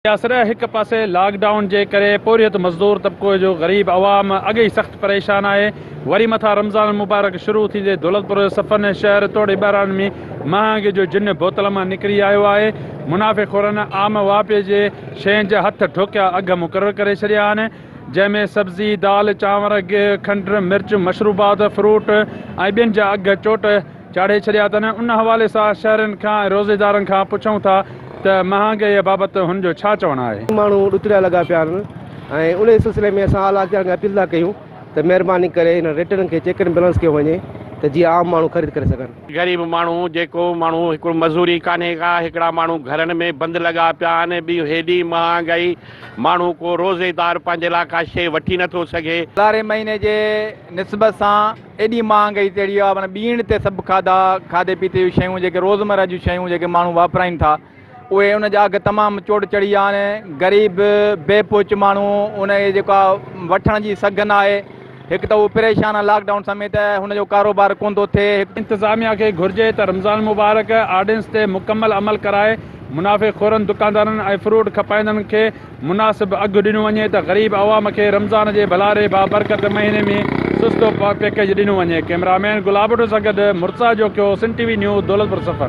ياسر هڪ پاسي lock down جي ڪري پورهيت مزدور طبقو جو غريب عوام اڳ ئي سخت پريشان آهي وري مٿان رمضان المبارڪ شروع ٿيندي دولتپور صفن شهر توڙي ٻهراڙين ۾ مهانگي جو جن بوتل مان نڪري آيو آهي منافعي خورن عام واهپي جي شين جا هٿ ٺوڪيا اگهه مقرر ڪري ڇڏيا آهن جنهن ۾ سبزي دال چانور گيهه کنڊ مرچ مشروبات فروٽ ۽ ٻين جا اگهه چوٽ چاڙهي ڇڏيا اٿن، ان حوالي سان شهرين کان ۽ روزيدارن کان پڇون ٿا ته مهانگائيء بابت هن جو ڇا چوڻ آهي. ماڻهو ڏتڙيا لڳا پيا آهن ۽ انهي سلسلي ۾ اسان اعليٰ اختيارين کي اپيل ٿا ڪيون ته مهرباني ڪري انهن ريٽن کي چيڪ اينڊ بيلنس ڪيو وڃي ته جيئن عام ماڻهو خريد ڪري سگهن. غريب ماڻهو جيڪو ماڻهو هڪڙو مزوري ڪانهي ڪا هڪڙا ماڻهو گهرن ۾ بند لڳا پيا آهن ٻي هيڏي مهانگائي ماڻهو ڪو روزيدار پنهنجي لاء ڪا شيء وٺي نٿو سگهي. گذاري مهيني جي نسبت سان ايڏي مهانگائي چڙهي آهي معنيٰ ٻيڻ تي سڀ کاڌا کاڌي پيتي جون شيون جيڪي روزمره جون شيون جيڪي ماڻهو واپرائين ٿا اهي ان جا اگهه تمام چوٽ چڙهي ويا آهن غريب بي پهچ ماڻهو ان کي جيڪو آهي وٺڻ جي سگهه نه آهي هڪ ته هو پريشان آهي لاڪ ڊائون سميت هن جو ڪاروبار ڪونه ٿو ٿئي هڪ انتظاميا کي گهرجي ته رمضان المبارڪ آرڊينس تي مڪمل عمل ڪرائي منافعي خورن دڪاندارن ۽ فروٽ کپائيندڙن کي مناسب اگهه ڏنو وڃي ته غريب عوام کي رمضان جي ڀلاري بابرڪت مهيني ۾ سستو پيڪيج ڏنو وڃي ڪئميرا مين گلاب ڀٽو سان گڏ Murtaza Jokhio Sindh T V news Daulatpur Safan.